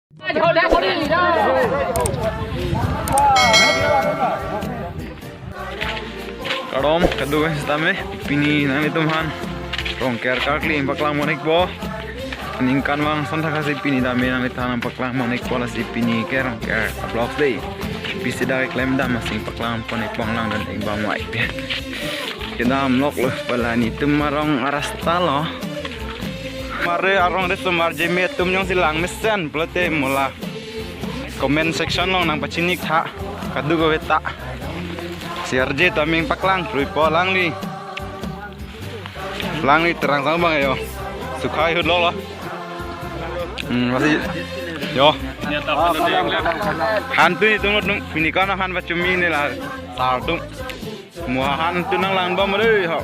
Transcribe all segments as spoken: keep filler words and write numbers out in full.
Kardom, kadokave sitame, pini nanglitum aphan Rongker karkli nangpaklang pon-ikpo. Ningkan vang asonthak si pini tame nanglitum aphan nangpaklang pon-ikpo, lasi pini ke Rongker a-vlog dei. Pisi dak keklem dam asing paklang pon-ikpo, langdun-ik bom mai. Kedam lok lo, pala nelitum arong arasta lo. Mare arong resomar jeme atum jongsi lang mesen pulote mo la comment section along nangpachini-ik tha, kadokave ta. Si arje ta ming paklang, rui po langli. Langli terang sang bang yo. Sukhai hut lo lo. Hmm, masih. Yo. Han tu itu ngut nung pini kana han bachumi ne la. Sar tu. Mo han tu nanglang bom dei ho.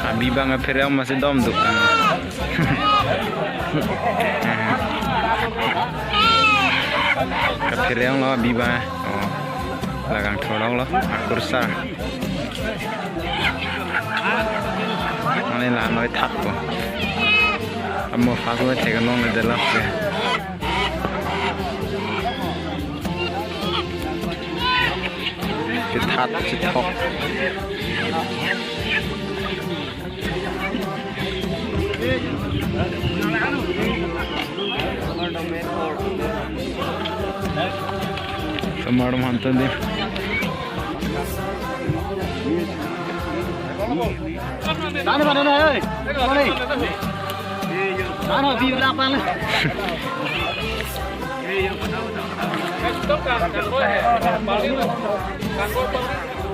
Abi bang apherang masih dom duk. Apherang lo abi bang. Oh. Lagang thorok lo. Akursar. Mane la noi thak ko. Amo fas lo thek nong le delap ke. Kethat chethok. Tomar mantan dei. Dano, dano, hey. Dano, di belakang.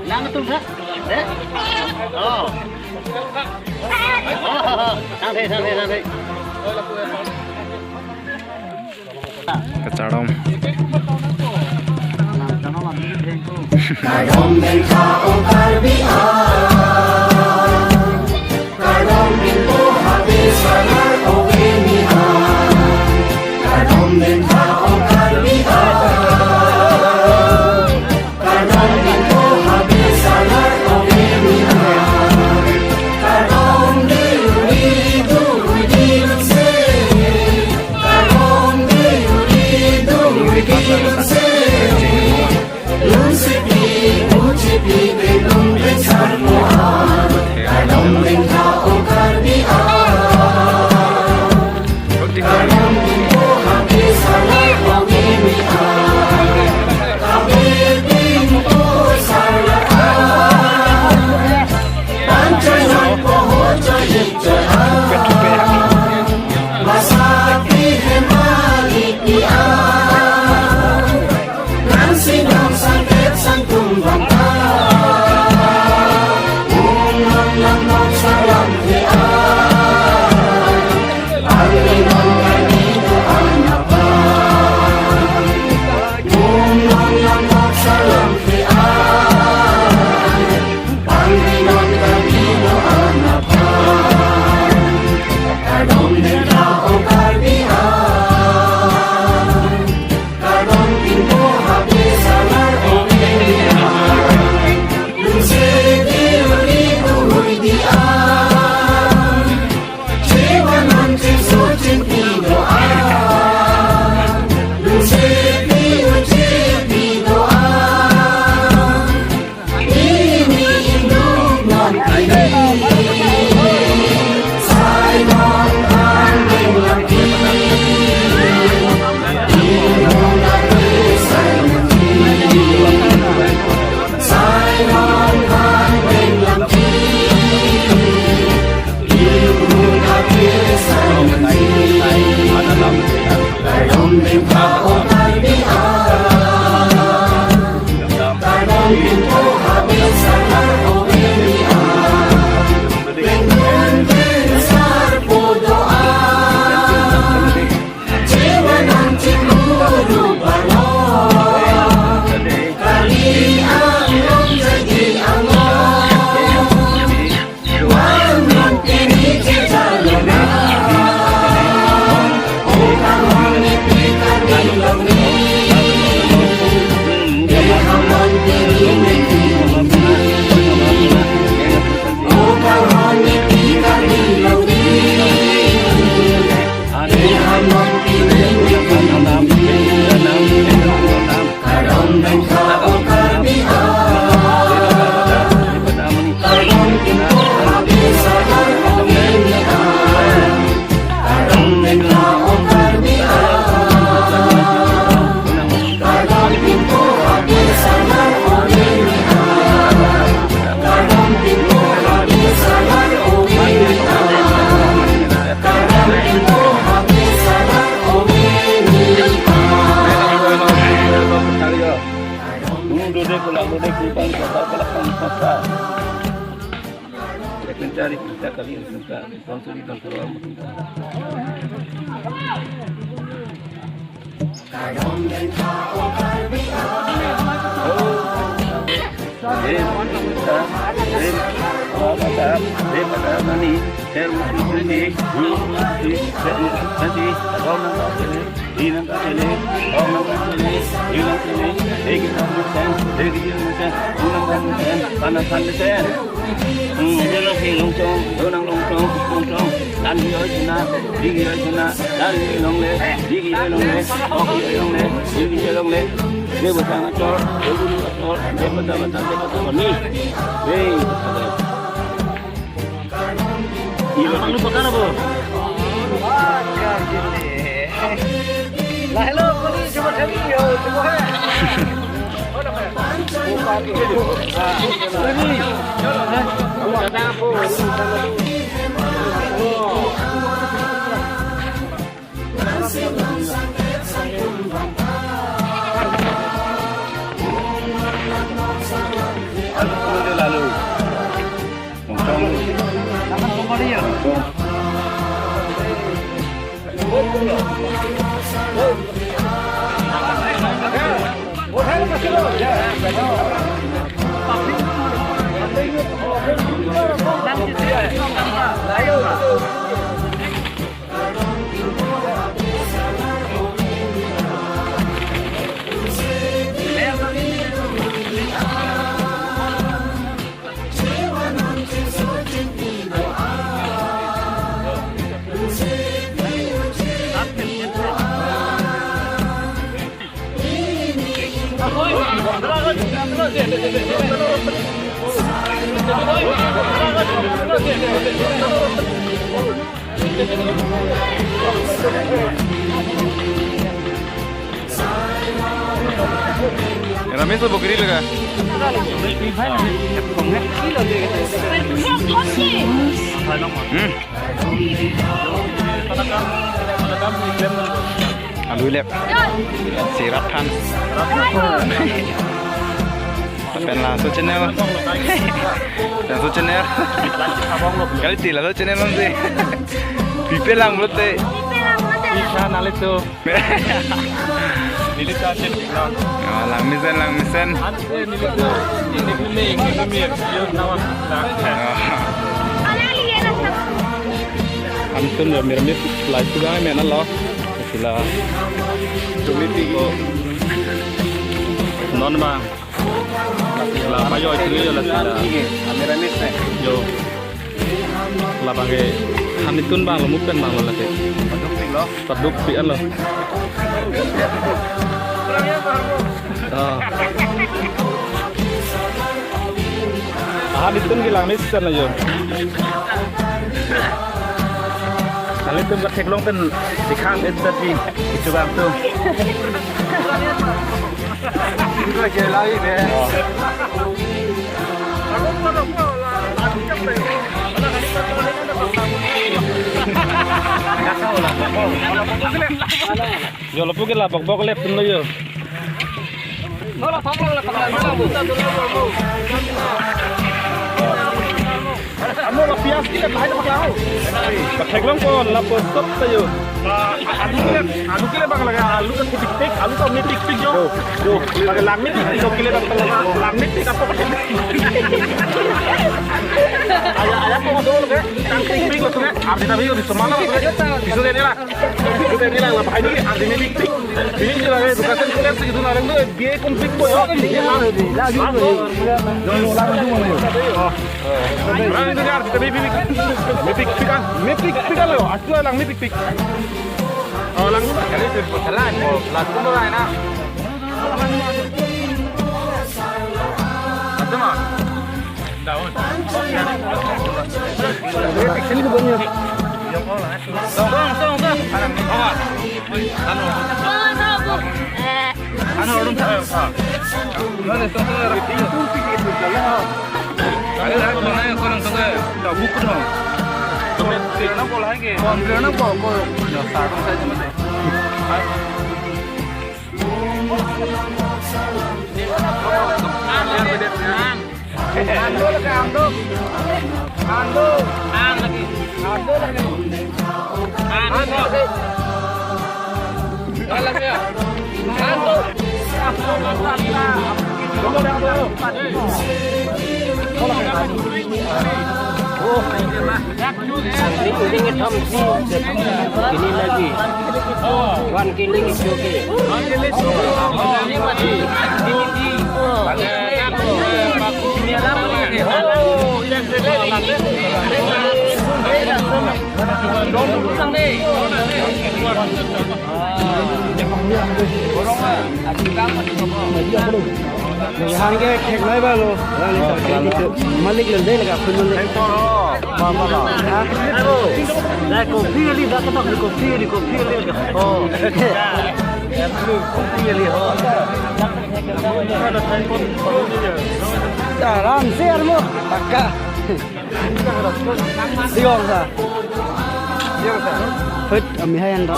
Lang tung sa. Eh? Oh. Oh, sang dei, sang dei, sang dei. Kachardom. Kardom den tha ong Karbi ang. Kardom den po habe salar ong eni ang. Kardom den tha ong Karbi ang. Kardom den po habe salar ong eni ang. Kardom den uri duri dun se. Kardom den uri duri dun se. Lun si pi, uchi pi, pe lun pe san mo Hmm, dia lagi longchong, dia nang longchong, longchong. Dan dia oi suna, dia oi suna, dan dia longle, dia oi longle, ok dia oi longle, dia oi longle. Dia bosang acor, dia bosang acor, dia bata bata, dia bata bata. Ni, hei, ada. Iya, malu bakar apa? Lah, hello, kuni cuma kami, yo, semua. Lalu. Ramesh, wo bokiri laga. Hmm. Alu lep. Sirap than. Pen laso channel. Laso channel. Kali ti laso channel non si. Pipe lang blote. Isa nalit tu. Nilita chin lang. Ah, langmesen, langmesen. Ante nilita ini ini ini ini ini nawa. Ah. Ametun ya, miramis live juga, men lo. Sila. Tumiti. Non bang. La payo itu ya la sila. Amiramis eh. Yo. Labang ke han itun bang lo, mupen bang lo lake. Paduk pik lo. Paduk pik an lo. Ah. Han itun ke langmesen lo yo. Kali tum katheklong pen dikhang et tadi kecho bang tu. Itu aja lagi deh. Yo lapu ke la bok bok lep tum lo yo. Amo la pias ke la hai na paklang. Patheklong pon lapu stop ta yo. Alu ke, alu ke bang laga, alu ke tik tik, alu ke mepik pik yo. Yo, yo. Pakai langmepik, yo kile bang laga, langmepik apa? Aya, aya ko dol ke, tang tik pik lo tu ke, arti tapi yo bisa mana tu ke? Bisa deh ni lah. Bisa deh ni lah, apa ini arti mepik pik. Ini je lah, education college gitu, narang tu B A complete ko yo. Lang itu kan, kita mepik, mepik pikan, mepik pikan lo, aku lang mepik pik. Oh, lang. Kali itu salah, oh, laku mulai na. Ada mah. Daun. Sini tuh banyak. Song, song, song. Anu. Anu, orang tak. Mana song tu? Ayo, ayo, ayo, orang song. Dah buku dong. Kau kena apa lagi? Kau kena apa? Kau dah sarung saja mati. Ando, ando. Ando. An lagi. Ando lagi. An lagi. An lagi. Ando. Ini, ini ngetam si. Ini lagi. Wan kini joki. Yang ke kek nai ba lo. Malik lo deh, lega phun lo deh. Ha? Ayo. Lah, kopi kali, dah ketok kopi kali, kopi kali. Oh. Kopi kali, oh. Ram si armo, pakka. Sigong sa. Sigong sa. Hut, ami hai yang dok.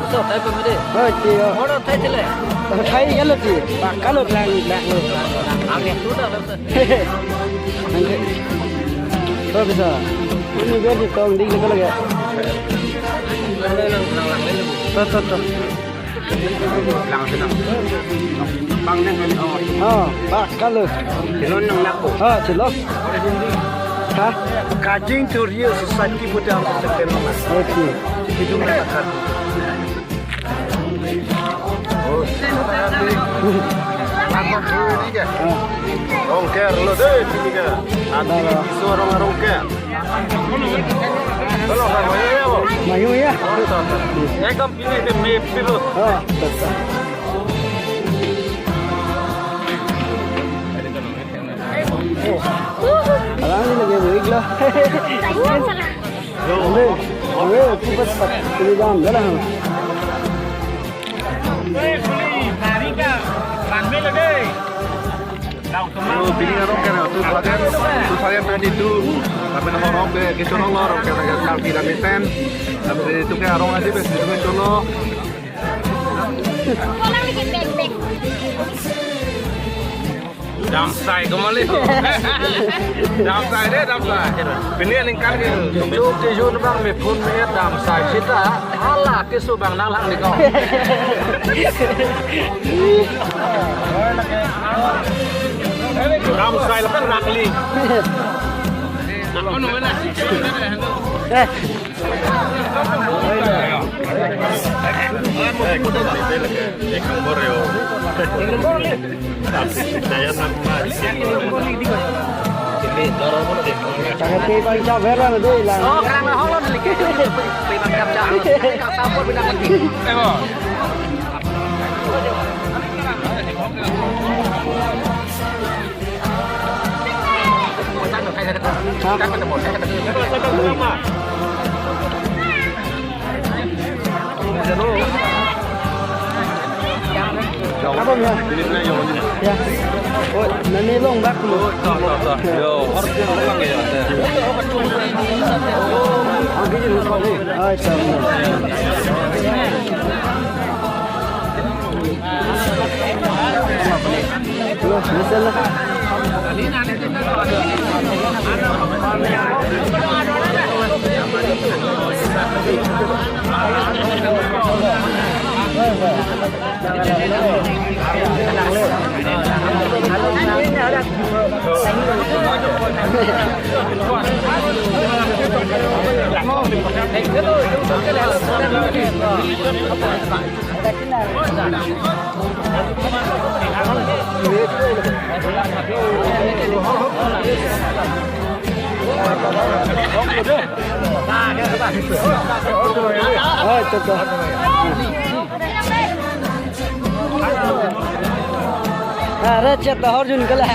So, thai pemede. Oh, tiyo. Oro thai chile. Thai ya lo ti. Pakka lo lang lang lo. Ang ya sudah lo. Oh, bisa. Ini biar di tong di lagi lagi. Tuh, tuh, tuh. Lang senang. Bang nang, oh. Oh, pakka lo. Silon nang lako. Oh, silon. Ha? Kajing Tourist Society pute ang sepen. Okay. Itu mereka. Oh. Apa ini ke? Ah. Rongker lo deh, ini ke. Nanti bisa orang rongker. Kalau kan mayo ya, Bang? Mayo ya. Oh, tak, tak. Ekdom ini ke mepir lo. Oh, betul. Oh. Alang ini lagi baik lah. Ambil, ambil, aku pas pat, ini jam, jalan. Yo, pini arong kan, two thousand, two thousand twenty-two, tapi nama arong ke, ke cholo lo, arong ke, ke, ke, ke, tapi itu ke arong aja, bes, itu ke cholo. Damsai kemali. Damsai deh, damsai. Pini aningkan gitu. Juk ke jun bang me phone me damsai kita. Hala keso bang nang lang ni kau. Damsai lo kan nakli. Aku nunggu lah. Eh. Sangat pipang cawer lah, deh, lang. Oh, karena holon lagi. Pipang cap cap. Kak Sampur pindah lagi. Apa ya? Ya. Oh, nani long bak lo. Toh, toh, toh. Yo, harus dia ulang ya. Ay, tama. Oh, itu tuh. Ah, recet dah, Arjun kalah.